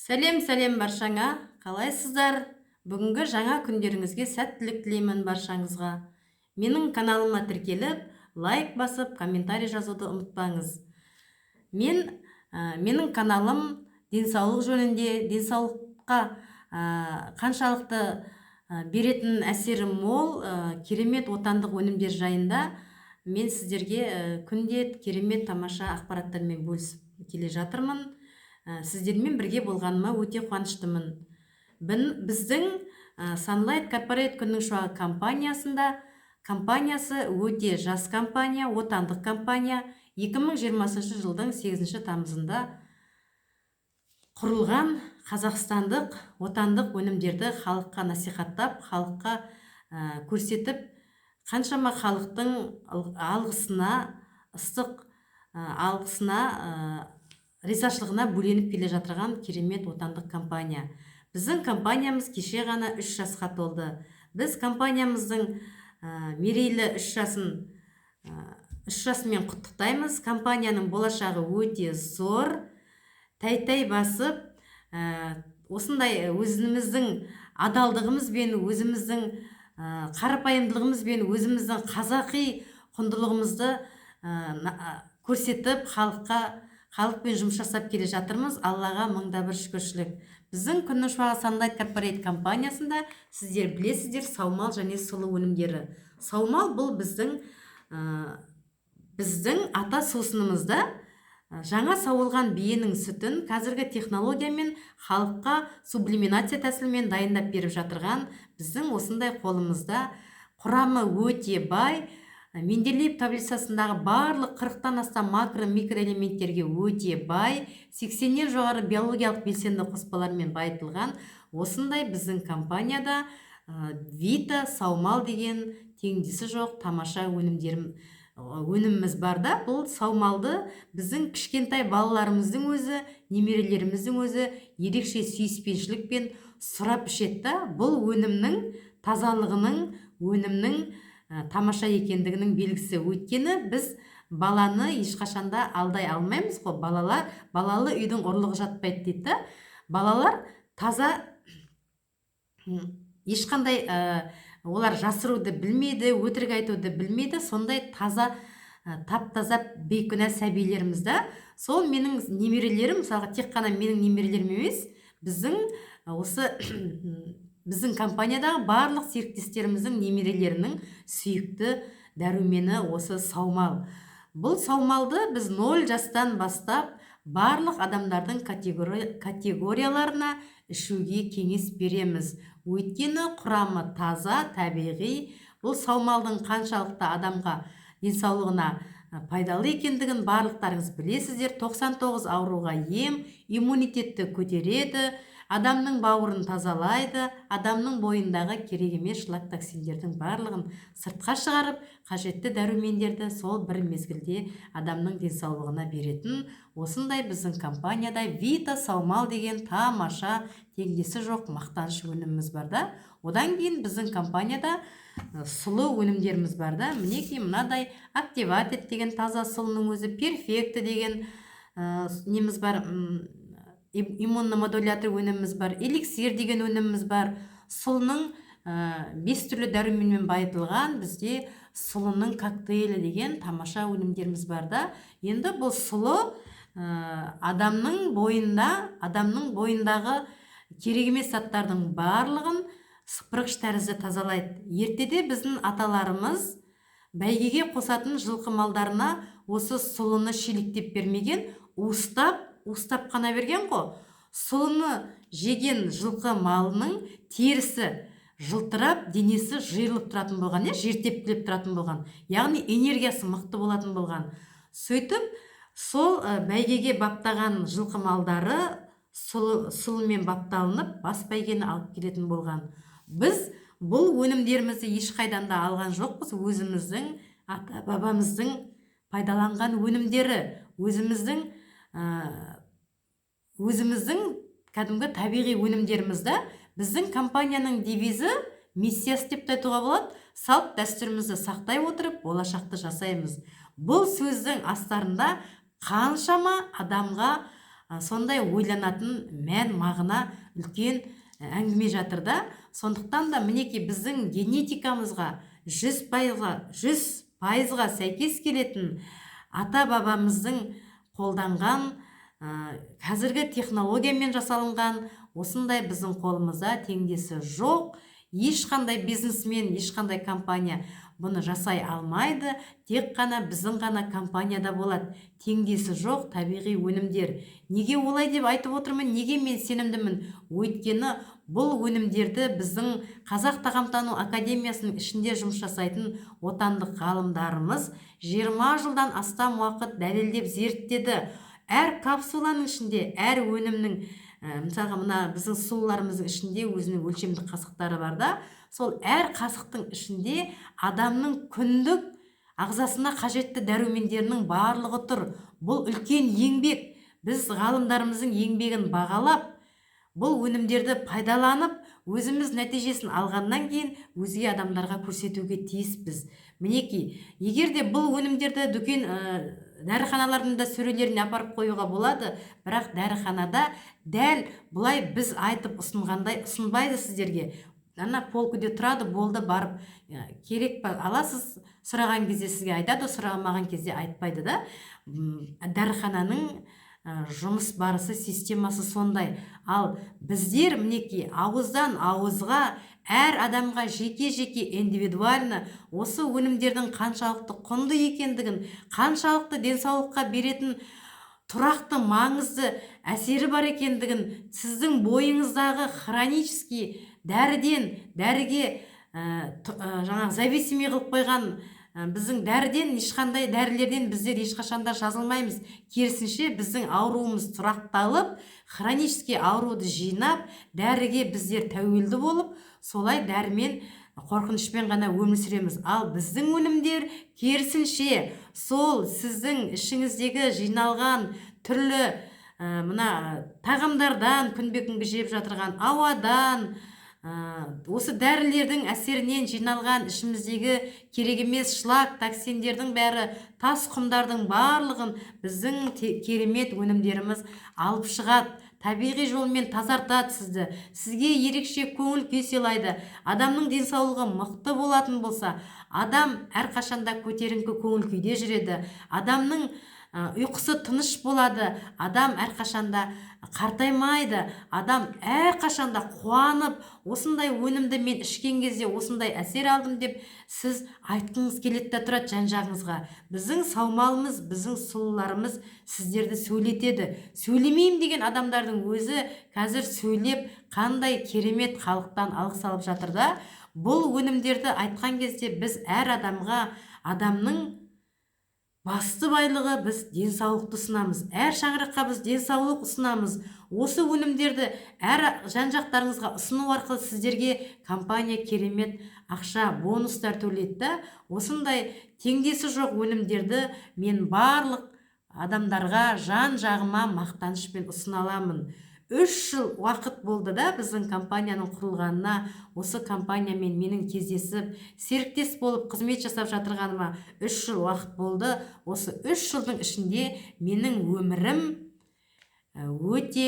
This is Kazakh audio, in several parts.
Сәлем, сәлем баршаңа! Қалайсыздар? Бүгінгі жаңа күндеріңізге сәттілік тілеймін баршаңызға. Менің каналыма тіркеліп, лайк басып, комментарий жазуды ұмытпаңыз. Менің каналым денсаулық жөнінде, денсаулыққа қаншалықты беретін әсері мол, керемет отандық өнімдер жайында мен сіздерге күнде керемет, тамаша ақпараттармен бөлісіп келе жатырмын. Сіздермен бірге болғаныма өте қуаныштымын. Біздің Sunlight Corporate, Күннің шуағы компаниясы өте жас компания, отандық компания. 2020 жылдың 8 тамызында құрылған, қазақстандық отандық өнімдерді халыққа насихаттап, халыққа көрсетіп, қаншама халықтың алғысына, ыстық алғысына, ризашылығына бөленіп келе жатырған керемет отандық компания. Біздің компаниямыз кеше ғана 3 жасқа толды. Біз компаниямыздың мерейлі 3 жасымен құттықтаймыз. Компанияның болашағы өте зор. Тәй тәй басып, осындай өзіміздің адалдығымызбен, өзіміздің қарапайымдылығымызбен, өзіміздің қазақи құндылығымызды көрсетіп, халықпен жұмыс жасап келе жатырмыз. Аллаға мыңда бір шүкіршілік. Біздің Күннің шуағы Sunlight Corporate компаниясында, сіздер білесіздер, саумал және сұлы өнімдері. Саумал — бұл біздің ата сусынымызда, жаңа сауылған биенің сүтін қазіргі технологиямен халыққа сублиминация тәсілімен дайындап беріп жатырған біздің осындай қолымызда. Құрамы өте бай, Менделеев таблицасындағы барлық 40-тан астам макро, микроэлементтерге өте бай, 80-нен жоғары биологиялық белсенді қоспалармен байытылған осындай біздің компанияда Вита саумал деген теңдесі жоқ тамаша өніміміз бар да. Бұл саумалды біздің кішкентай балаларымыздың өзі, немерелеріміздің өзі ерекше сүйіспеншілікпен сұрап ішеді да. Бұл өнімнің тазалығының, өнімнің тамаша екендігінің белгісі. Өйткені біз баланы ешқашанда алдай алмаймыз ғой. Балалар, «Балалы үйдің ұрлығы жатпайды» дейді да. Балалар таза, ешқандай олар жасыруды білмейді, өтірік айтуды білмейді. Сондай таза, тап таза, бейкүнә сәбилеріміз да. Сол менің немерелерім, мысалға, тек қана менің немерелерім емес, біздің осы біздің компаниядағы барлық серіктестеріміздің немерелерінің сүйікті дәрумені осы саумал. Бұл саумалды біз 0 жастан бастап барлық адамдардың категорияларына ішуге кеңес береміз, өйткені құрамы таза, табиғи. Бұл саумалдың қаншалықты адамға, денсаулығына пайдалы екендігін барлықтарыңыз білесіздер. 99 ауруға ем, иммунитетті көтереді, адамның бауырын тазалайды, адамның бойындағы керек емес шлак, токсиндердің барлығын сыртқа шығарып, қажетті дәрумендерді сол бір мезгілде адамның денсаулығына беретін осындай біздің компанияда Вита саумал деген тамаша, теңдесі жоқ мақтаныш өніміміз бар да. Одан кейін біздің компанияда сұлы өнімдеріміз бар да. Мінекей, мынадай Активатед деген таза сұлының өзі, Перфекті деген неміз бар, иммуномодулятор өніміміз бар, Эликсир деген өніміміз бар. Сұлының бес түрлі дәруменмен байытылған бізде сұлының коктейлі деген тамаша өнімдеріміз бар да. Енді бұл сұлы адамның бойындағы керек емес заттардың барлығын сыпырғыш тәрізді тазалайды. Ертеде біздің аталарымыз бәйгеге қосатын жылқы малдарына осы сұлыны шелектеп бермеген, уыстап уыстап қана берген ғой. Сұлыны жеген жылқы малының терісі жылтырап, денесі жиырылып тұратын болған, иә, жер тепкілеп тұратын болған, яғни энергиясы мықты болатын болған. Сөйтіп сол бәйгеге баптаған жылқы малдары сұлымен бапталынып, бас бәйгені алып келетін болған. Біз бұл өнімдерімізді ешқайдан да алған жоқпыз, өзіміздің ата бабамыздың пайдаланған өнімдері, өзіміздің кәдімгі табиғи өнімдеріміз да. Біздің компанияның девизі, миссиясы деп те айтуға болады: «Салт дәстүрімізді сақтай отырып, болашақты жасаймыз». Бұл сөздің астарында қаншама адамға Сондай ойланатын мән мағына, үлкен әңгіме жатыр да. Сондықтан да мінекей, біздің генетикамызға 100% сәйкес келетін ата бабамыздың қолданған, қазіргі технологиямен жасалынған осындай біздің қолымызда теңдесі жоқ. Ешқандай бизнесмен, ешқандай компания бұны жасай алмайды, тек қана біздің ғана компанияда болады теңдесі жоқ табиғи өнімдер. Неге олай деп айтып отырмын, неге мен сенімдімін? Өйткені бұл өнімдерді біздің Қазақ тағамтану академиясының ішінде жұмыс жасайтын отандық ғалымдарымыз 20 жылдан астам уақыт дәлелдеп зерттеді. Әр капсуланың ішінде, әр өнімнің, мысалға, мына біздің сұлуларымыздың ішінде өзінің өлшемдік қасықтары бар да, сол әр қасықтың ішінде адамның күндік ағзасына қажетті дәрумендерінің барлығы тұр. Бұл үлкен еңбек. Біз ғалымдарымыздың еңбегін бағалап, бұл өнімдерді пайдаланып, өзіміз нәтижесін алғаннан кейін өзге адамдарға көрсетуге тиіспіз. Мінекей, егер де бұл өнімдерді дүкен, дәріханалардың да сөрелеріне апарып қоюға болады, бірақ дәріханада дәл бұлай біз айтып ұсынғандай ұсынбайды сіздерге. Ана полкіде тұрады, болды, барып керек па, аласыз. Сұраған кезде сізге айтады, сұрамаған кезде айтпайды да. Дәріхананың жұмыс барысы, системасы сондай. Ал біздер, мінекей, ауыздан ауызға, әр адамға жеке-жеке, индивидуально осы өнімдердің қаншалықты құнды екендігін, қаншалықты денсаулыққа беретін тұрақты маңызды әсері бар екендігін, сіздің бойыңыздағы хронический дәріден, дәріге жаңағы зависимый қылып қойған біздің дәріден, ешқандай дәрілерден біздер ешқашанда жазылмаймыз. Керісінше, біздің ауруымыз тұрақталып, хронический ауруды жинап, дәріге біздер тәуелді болып, солай дәрімен, қорқынышпен ғана өмір сүреміз. Ал біздің өнімдер керісінше, сол сіздің ішіңіздегі жиналған түрлі мына тағамдардан, күнбе күнгі жеп жатырған ауадан, осы дәрілердің әсерінен жиналған ішіміздегі керек емес шлак, токсиндердің бәрі, тас құмдардың барлығын біздің керемет өнімдеріміз алып шығады, табиғи жолмен тазартады сізді, сізге ерекше көңіл күй сыйлайды. Адамның денсаулығы мықты болатын болса, адам әрқашанда көтеріңкі көңіл күйде жүреді, адамның ұйқысы тыныш болады, адам әрқашанда қартаймайды, адам әрқашанда қуанып, осындай өнімді мен ішкен кезде осындай әсер алдым деп сіз айтқыңыз келеді де тұрады жан жағыңызға. Біздің саумалымыз, біздің сұлуларымыз сіздерді сөйлетеді. Сөйлемеймін деген адамдардың өзі қазір сөйлеп, қандай керемет халықтан алғыс алып жатыр да. Бұл өнімдерді айтқан кезде біз әр адамға, адамның басты байлығы біз денсаулықты ұсынамыз. Әр шаңыраққа біз денсаулық ұсынамыз. Осы өнімдерді әр жан жақтарыңызға ұсыну арқылы сіздерге компания керемет ақша, бонустар төлейді да. Осындай теңдесі жоқ өнімдерді мен барлық адамдарға жан жағыма мақтанышпен ұсына аламын. 3 жыл уақыт болды да біздің компанияның құрылғанына. Осы компаниямен менің кездесіп, серіктес болып қызмет жасап жатырғаныма 3 жыл уақыт болды. Осы 3 жылдың ішінде менің өмірім өте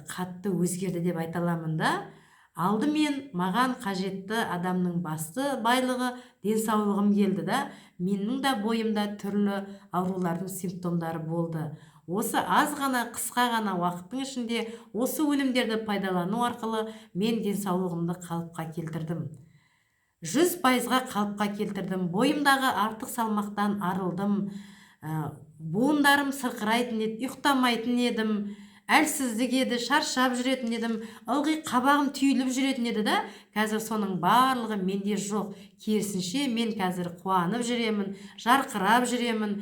қатты өзгерді деп айта аламын да. Алдымен маған қажетті адамның басты байлығы денсаулығым келді да. Менің де бойымда түрлі аурулардың симптомдары болды. Осы аз ғана, қысқа ғана уақыттың ішінде осы өнімдерді пайдалану арқылы мен денсаулығымды қалыпқа келтірдім. 100%-ға қалыпқа келтірдім. Бойымдағы артық салмақтан арылдым. Буындарым сырқырайтын еді, ұйықтамайтын едім, әлсіздік еді, шаршап жүретін едім, ылғи қабағым түйіліп жүретін еді да. Қазір соның барлығы менде жоқ. Керісінше, мен қазір қуанып жүремін, жарқырап жүремін.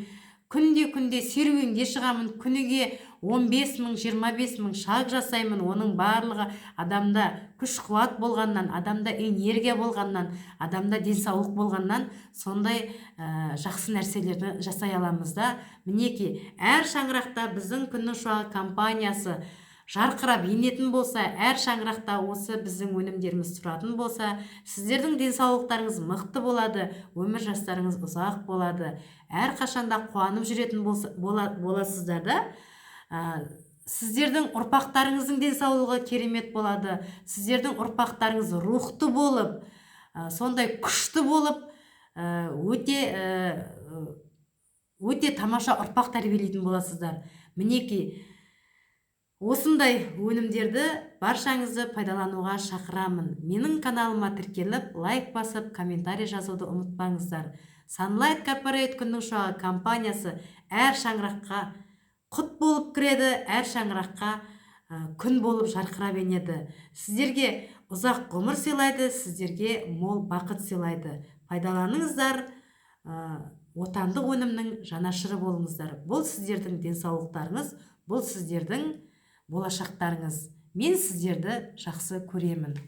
Күнде-күнде серуенге шығамын, күніге 15 мың, 25 мың шаг жасаймын. Оның барлығы адамда күш қуат болғаннан, адамда энергия болғаннан, адамда денсаулық болғаннан сондай жақсы нәрселерді жасай аламыз да. Мінекей, әр шаңырақта біздің Күннің шуағы компаниясы жарқырап енетін болса, әр шаңырақта осы біздің өнімдеріміз тұратын болса, сіздердің денсаулықтарыңыз мықты болады, өмір жастарыңыз ұзақ болады. Әрқашанда қуанып жүретін боласыздар да. Сіздердің ұрпақтарыңыздың денсаулығы керемет болады. Сіздердің ұрпақтарыңыз рухты болып, сондай күшті болып, өте өте тамаша ұрпақ тәрбиелейтін боласыздар. Мінекей, осындай өнімдерді баршаңызды пайдалануға шақырамын. Менің каналыма тіркеліп, лайк басып, комментарий жазуды ұмытпаңыздар. Sunlight Corporate, Күннің шуағы компаниясы әр шаңыраққа құт болып кіреді, әр шаңыраққа күн болып жарқырап енеді. Сіздерге ұзақ ғұмыр сыйлайды, сіздерге мол бақыт сыйлайды. Пайдаланыңыздар, отандық өнімнің жанашыры болыңыздар. Бұл сіздердің денсаулықтарыңыз, бұл сіздердің болашақтарыңыз. Мен сіздерді жақсы көремін.